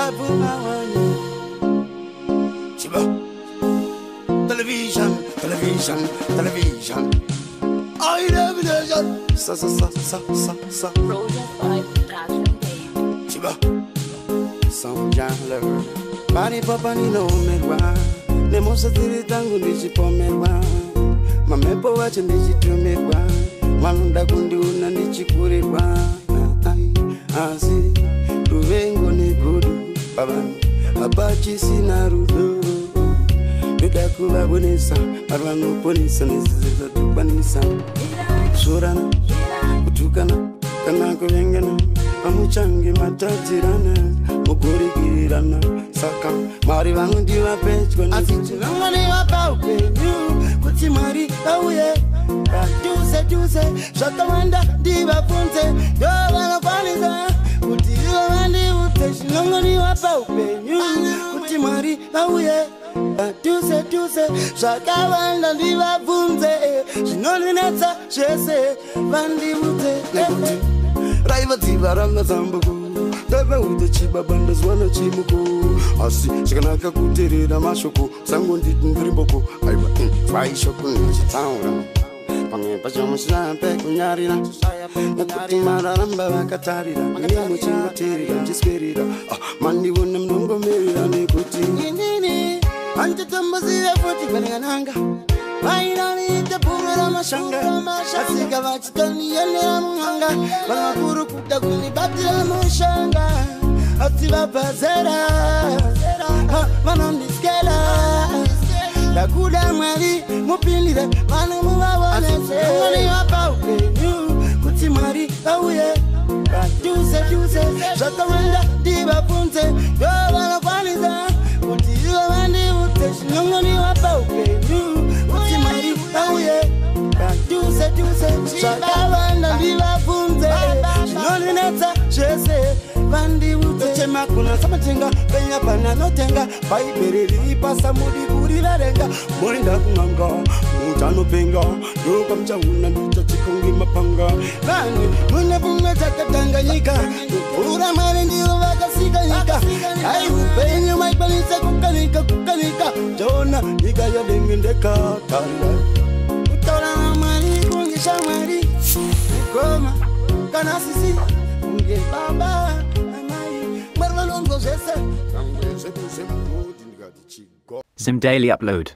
Vakabvuma wani. Chiba. Television, television, television. I television. Sa sa sa sa sa sa. Chiba. Sound Paripo paninomerwa nemhosva dzangu ndichipomerwa, mamhepo vacho ndichitumirwa, vanoda kundiona ndichikurirwa. Ai, asi ruvengo negodo pavanhu hapachisina rudo. Ndoda kuvavonesa vari vanoponesa nesizvatikwanisa kusvorana, kutukana kana kuvengana, pamuchange matadzirana mugorikirirana. Saka Mwari vanondiva pedyo, asi tinongoniva paupenyu kuti Mwari auye padhuze dhuze. Zvakawanda ndivabvunze, ndo vanokwanisa kuti ivo vandiudze. Chinongoniwa paupenyu kuti Mwari auye padhuze dhuze. Zvakawanda ndivabvunze, zvinondinetsa zvese vandiudze, nekuti raiva dziva ranga zambuko, ndavaudza chibaba ndazwana chimuko. Asi zvakanaka kuteerera mashoko sangu, nditi ndiri mboko. Aiwa, vaishoko ndichitaura pamwe pacho musina pekunyarira, nekuti mararamba vakatarira ine muchingoteerera muchiswerera mandiona munongomerera, nekuti inini handitombozive futi kwenekananga vainaniite bhuru ramashanga, asika vachitoniendera mun'anga. Vanhu vakuru kuda kundibatira mushanga, asi vabva zera vanondiskela. Ndakuda Mwari mupindire, vanhu muvavonese vapa upenyu kuti Mwari auye padhuze dhuze. Zvakawanda ndivabvunze, ndo vanokwanisa kuti ivo vandiudze. Chinongoniwa paupenyu kuti Mwari auye padhuze dhuze. Zvakawanda ndivabvunze, zvinondinetsa zvese vandiudze. Chema kuna samatenga penya pananotenga Bhaibheri riri pasamudi kuriverenga, moenda kun'anga muchanopenga, ndopamuchaona ndichachikonge mapanga. Vanhu mune pfungwa dzakatanga nyika kupfuura Mwari, ndivo vakasika nyika. Dai upenyu maikwanisa kukanika kukanika, chaona nyika yadengendeka. Tarira kutaura naMwari kunge shamwari, mukoma kana sisi, kunge baba amai. Mwari vanonzwa zvese. Zim Daily Upload.